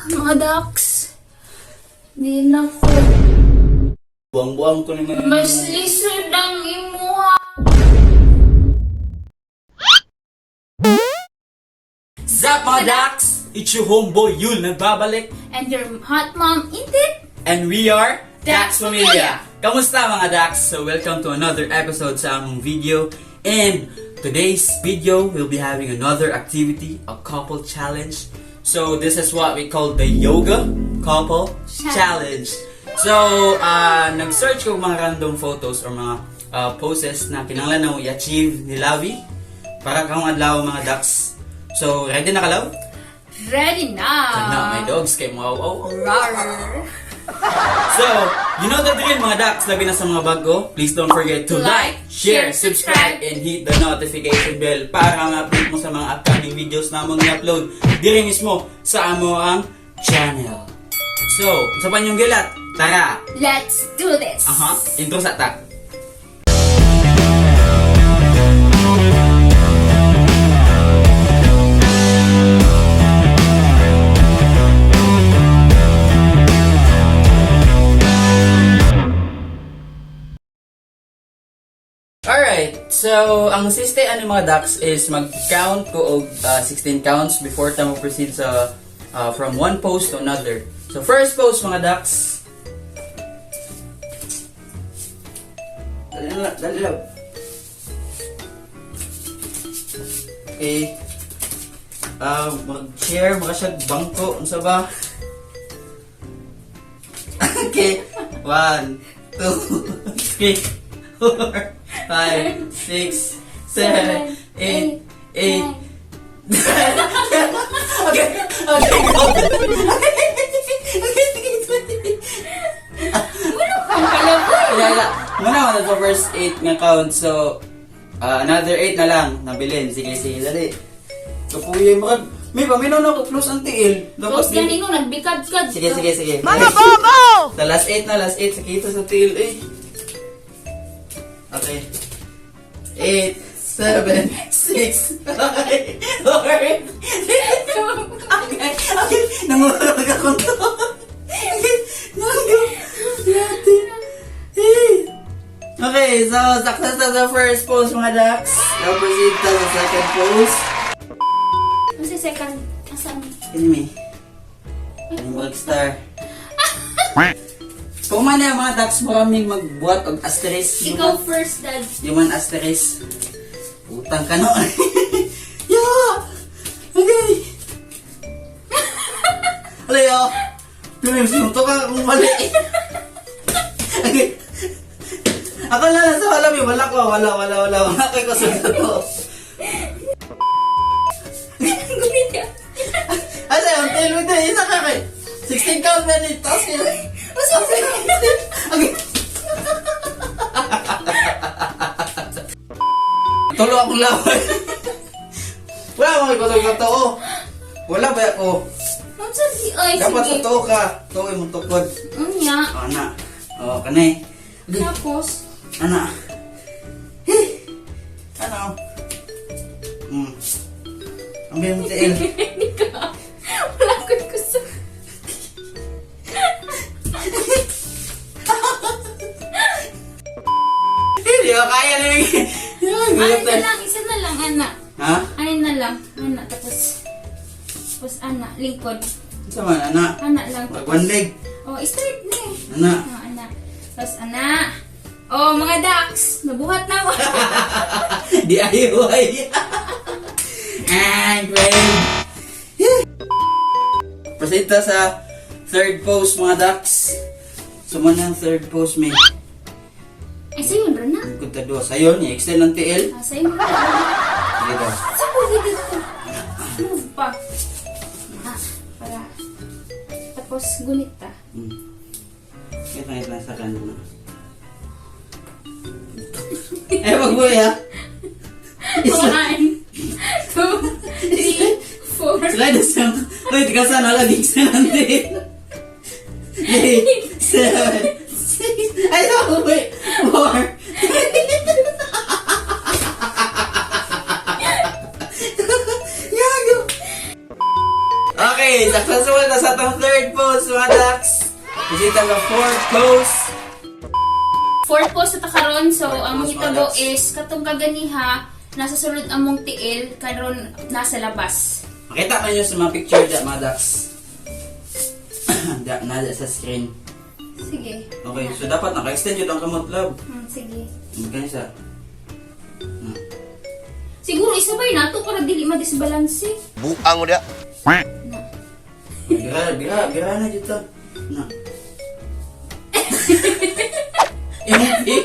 Mga ducks. Di na ko. Buang-buang ko naman. Mas lisod ang imuha. Zap mga ducks! It's your homeboy Yul nagbabalik. And your hot mom, Intit. And we are Dax Dax Familia! Kamusta mga Dax? So welcome to another episode sa among video. And today's video, we'll be having another activity, a couple challenge. So this is what we call the yoga couple challenge. So, nag-search ko mga random photos or mga poses na kinahanglan na i-achieve ni Lavi para kang adlaw mga Dax. So, ready na ka, Lav? Ready na. Kana, my dogs kay mo. Oh, oh. Rawr. So, you know the drill mga ducks, labi na sa mga bago. Please don't forget to like, share, subscribe, and hit the notification bell para ma-update mo sa mga upcoming videos na among i-upload diri mismo sa amo ang channel. So, sa panyong gilat, tara! Let's do this. Aha, intro sa ta. Alright, so ang siste ano mga ducks is mag-count ko og 16 counts before ta mo proceed sa from one post to another. So first post mga ducks. Dali lang, dali lang. Okay. Mag-chair, maka siya bangko, unsa ba? Okay. 1, 2, 3, 4, 5, 6, 7, 8, 8. Okay, okay, go. Okay, sige, sige. Ang kalaboy. Wala, wala. Muna ako sa first 8 nga count. So, another 8 na lang. Nabilin. Sige, sige, dali. Kapuya mo ka. May paminaw na ako. Close ang tiil. Tapos ganino, nagbikad-kad. Sige, sige, sige. Mga bobo! Sa last 8 na, last 8. Sakito sa tiil eh. Okay. 8, 7, 6, 5, 4, Okay, okay. Nangurag ako to. Okay, nangurag. Yate. Hey. Okay, so success na sa first post mga ducks. Now proceed ta sa second post. Ano sa second? Asan? Anyway. Ang rockstar. Kung man na mga ducks, maraming magbuhat og asterisk. Ikaw first, Dad. Human asterisk. Utang ka noon. Yeah! Okay! Alayo! Lumims yung to ka kung mali. Okay. Ako na lang sa wala, may wala ko. Wala, wala, wala. Wala kayo ko sa to. Gulit ka. Asa, ang tail mo tayo. Isa ka kay. 16 count na ni. Tapos yun. Okay. Tulo akong laway. Wala akong ikotong totoo. Wala ba ako? Ano sa di? Ay, Dapat sige. totoo ka. Totoo yung tukod. Unya. O, ana. O, kanay. Tapos, Ana. Hey. Ano? Ang bayang tiil. hindi ka. Wala ko gusto. Hindi ko kaya na yung... Ano na lang, isa na lang, ana. Ha? Ano na lang, ana. Tapos, tapos ana, lingkod. Sa man, ana. Ana lang. Mag one leg. Oh, straight na eh. Ana. Oh, ana. Tapos, ana. Oh, mga ducks, nabuhat na ako. DIY. And wait. Proceed ta sa third post mga ducks. So man ang third post may. Ay, sa'yo na. Lingkod ta duha. Sayon, i-extend ng TL. Ah, sa'yo na. Sige daw. Sa pwede dito. Move pa. Ah, para. Tapos, gunit ta. Wait lang, wait lang sa kanan. Eh, wag mo ya. One, two, three, four. Slide sa... Wait, ka sana lagi extend ng TL. 8, 7, 6, ay no, wait, 4, Gago! Okay, Successful na sa atong third pose, mga ducks. Bisita sa fourth pose. Fourth pose na ta karon. So, Fourth ang pose, mahitabo mga ducks. is katong kaganiha, nasa sulod among tiil, karon nasa labas. Makita man nyo sa mga picture da, mga ducks. Da, nada sa screen. Sige. Okay, so dapat naka-extend yun ang kamot, love. Sige. Ganyan sa. Na. Siguro isabay na to para dili ma-disbalance. Buang mo dia. Na. Gira, gira, gira na dito. Na. Eh, eh.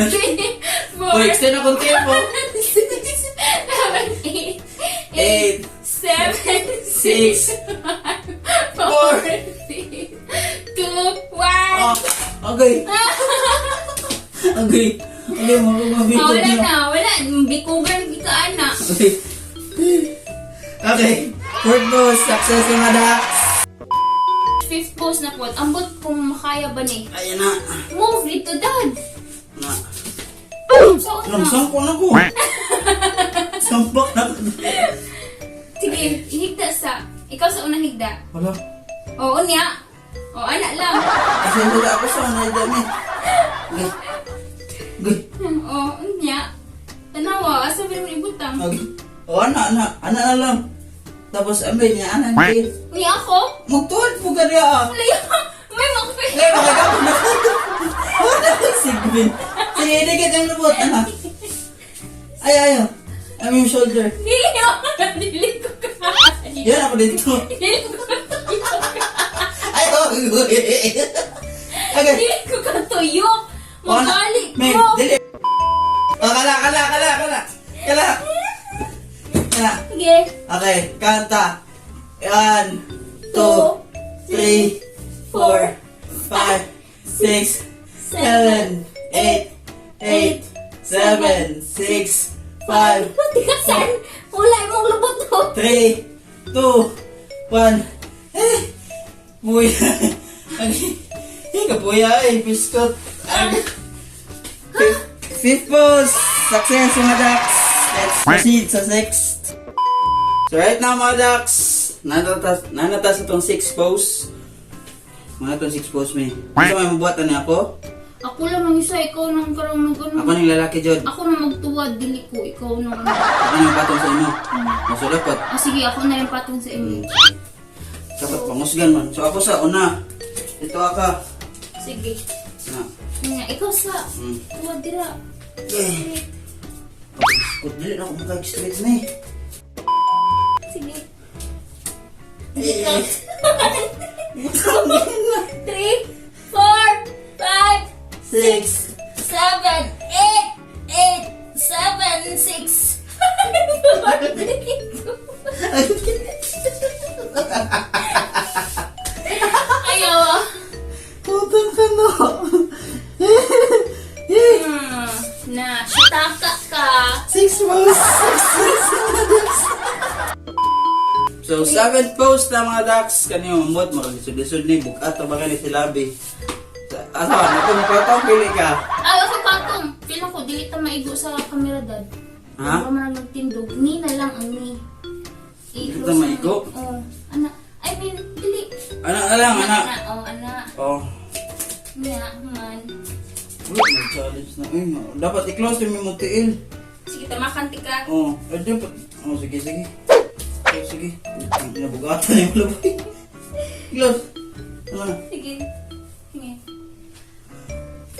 Three, four, Uy, extend na konti po. six, seven, eight, Eight, seven, six, six, five, four, three, two, one. Oh, okay. Okay. Okay, Oh, mga wala na, wala. Bikugan, ka ana. Okay. Okay. Fourth pose, success mga ducks. Fifth pose na po. Ambot kung makaya ba ni. Ayan na. Move dito, dad. Na. Saan Alam, na? sampo na ko. Sampak na ko. Sige, ihigda sa. Ikaw sa unang higda. Wala. Oo, niya. O, ana lang. Kasi wala ako sa unay dami. Okay. Okay. O, niya. Tanawa, asa ba naman ibutang? Okay. O, ana, ana. Ana na lang. Tapos, ambil niya, ana, niya. Niya ako? Magtuod po ka niya, ah. Layo. May makapay. Eh, makagapon na ko. Wala ko sigbin. Sige, dikit ang lubot, ana. Ay, ay, ay. I'm yung shoulder. Dili ako. Dili ko ka. Yan ako dito. Dili ko ka. Ay, oh, okay. Okay. Dili ko ka tuyok. Magali May, ko. dili. Oh, kala, kala, kala, kala. Kala. Kala. Sige. Okay, kanta. One, two, three, four, five, six, seven, eight, eight, seven, six, five, Tigasan. Wala imong lubot to. three, two, one. Eh, buya. Okay. Eh, kabuya eh, biskot. Fifth, fifth pose. Success, mga ducks. Let's proceed sa next. So right now, mga ducks, nanata sa itong sixth pose. Mga itong sixth pose, may. Gusto may mabuhatan niya ako? Ako lang ang isa, ikaw nang karong nag ano. Ako ng lalaki, Jod. Ako na magtuwad, dili ko, ikaw nang ano. Ako nang patong sa inyo. Masulapot. Ah, sige, ako na rin patong sa inyo. Dapat pangusgan man. So ako sa una. Ito aka. Sige. Na. Nga, ikaw sa tuwad dira. Eh. Kung dili na ako maka-straight na eh. Sige. Ikaw. Three, four, five, Six. seven, eight, eight, seven, six. Five, four, three, two. Ayaw ah. Putang ka no. Na, sitaka ka. Six pose. Six, six, mga ducks. So, seventh post na mga ducks. Kani yung mot, makalisod-lisod ni. Bukat ba kani si Labi? Asa, ako mapatong, pili ka. Ay, ako patong. Feel ko, dili ta maigo sa camera, dad. Ha? Baka man nagtindog. Ni na lang ang ni. Dili I-close ta na. maigo? Oo. Ana. I mean, dili. Ana na lang, ana. Ana, oh, ana. Oh. Niya, man. Uy, nag-challenge na. Uy, dapat i-close yung mong tiil. Sige, tamakan tika. Oh, ay dapat. Oh, sige, sige. Oh, sige. Nabugatan yung labi. Close. Ano na? Sige. Sige.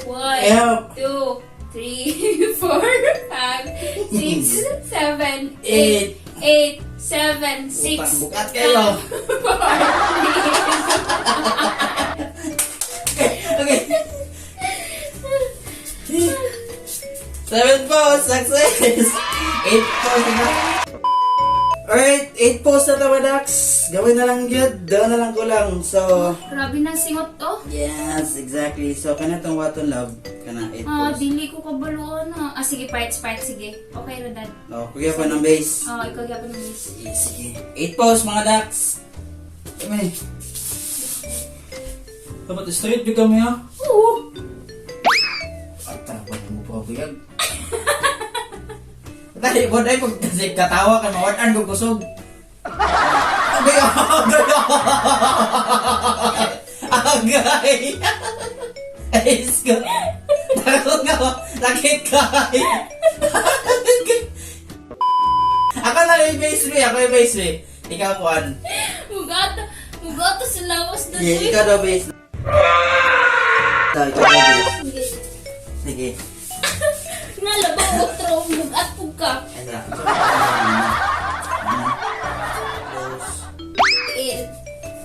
One, Eh, two, three, four, five, six, seven, eight, eight, seven, six, Utang, bukat kayo. four, three, Okay. Seven post, success! Eight post na. Alright, eight post na tawa, Dax. Gawin na lang yun. Daw na lang kulang. So, Grabe na singot to. yes, exactly. So, kana tong waton love. Kana, eight Ah, post. dili ko kabaluan na. Ah, sige, parts, parts, sige. Okay, Rodad. Oh, kuya pa ng base. Ah, ikaw gyapon ng base. Sige, sige. Eight post, mga Dax. Kami. Dapat straight di kami, ha? Oo. At wala mo pa buyag. Dali, mo dahil pag kasi katawa ka, mawatan ko kusog. Agay! Agay! Agay! Ay, ko. Takot nga ko. Sakit ka. Ako na yung base me. Ako yung base me. Ikaw, Juan. Mugata. Mugata sa lawas na Sige, ikaw daw base. Ikaw daw base. Sige. Sige. Nga labang otro. Mugat po ka. Ano na? Close. Tiil.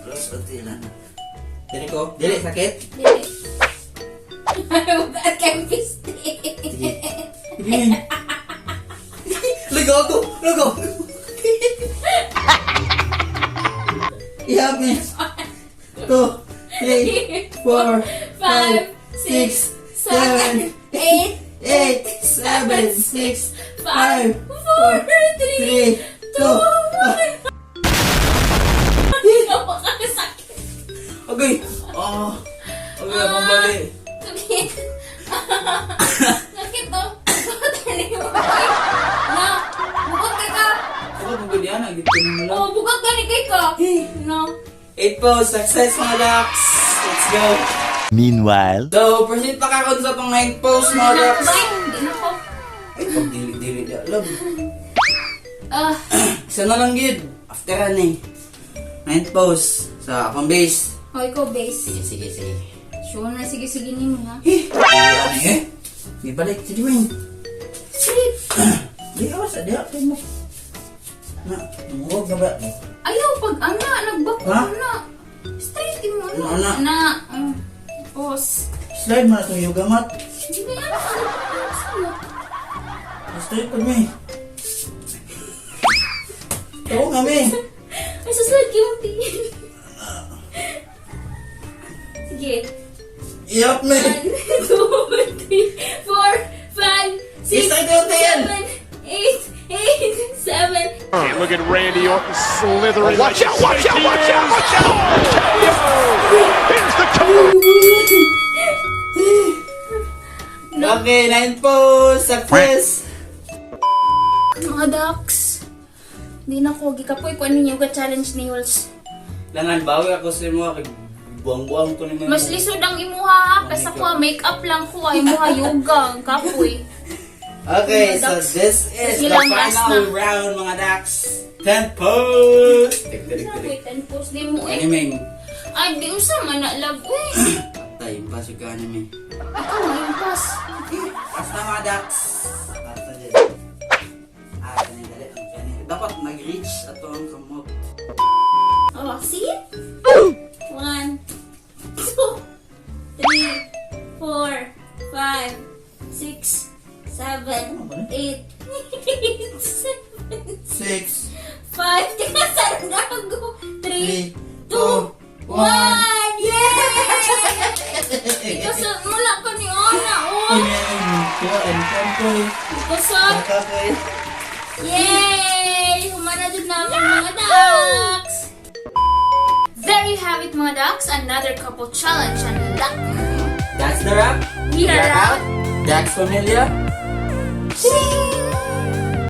Close unti lang. Dili ko. Dili, sakit? Dili. Mugat kang pisti. Sige. Sige. Lugaw ko! Lugaw ko! Ihapis! 2, 3, 4, 5, 5, 6, 6, 7, 7, 8, 8, 7, 6, 5, 5, 4, 3, 3, 2, 2, 1. Napakasakit. Okay! Oh! Okay, akong bali. Sakit. Sakit to. Sakit mo. Na, bugot ka ka. Ako, pagod yan. Ang gito mo lang. Oh, bugot ka ni kay ka. No. 8 po, success mga ducks! Let's go! Meanwhile, So, proceed pa ka sa itong 9 post mga ducks. Bye. Hindi na ko. Ay, pag dili-dili di alam. Ah, Isa na lang gid. After ano eh. 9 post sa akong base. hoy ko base. Sige, sige, sige. Sure na sige sige nimo ha. Eh, ano eh? Di balik, sige wing. Sleep. Di awas, di ako mo. Na, tumuwag na ba? Ayaw pag ana nagbako Ha? na. Straight mo Ano, ano. ana? Na. Pause. Slide mo na itong yoga mat. Hindi na ano ano. Straight pa mi. Oo nga mi. Ay, susunod yung tingin. Sige. Iyap mi. 1, 2, 3, 4, 5, 6, Isa ito yung tingin. 7, 8, 8, 7. And look at Randy Orton slithering. Watch like out, watch out, watch out, watch out! KO! Here's the cover. Okay, 9 post. Success. Mga ducks. Hindi na ko gikapoy ko ano yoga challenge ni Jules. Langan, bawi ako sa mo. Buang-buang ko naman. Mas lisod ang imuha ha. Kasi ko makeup lang ko ah. Imuha yoga ang kapoy. Okay, Mga so ducks. this is Sige the lang, last final na. round, mga ducks. 10 post! Tik, tik, tik, tik. Wait, and post di mo eh. Anime. Ay, di usa man na love. Uy, Tay, pasok ka anime. ikaw mo impas. Basta mga ducks. Basta din. Ah, kanay dali. Ang kanay. Dapat nag-reach ato ang kamot. Oh, see? 1, 2, 3, 4, 5, 6, 7, 8, 7, 6, 5, teka, saan gago? 3, 3, 2, 2, 1! Yay! Kasi wala ko ni Ona, oh! Kusot! Yay! Humana dyan namin mga ducks! There you have it, mga ducks! Another couple challenge and luck! That's the wrap. We are out! Dax Familia. Cheers!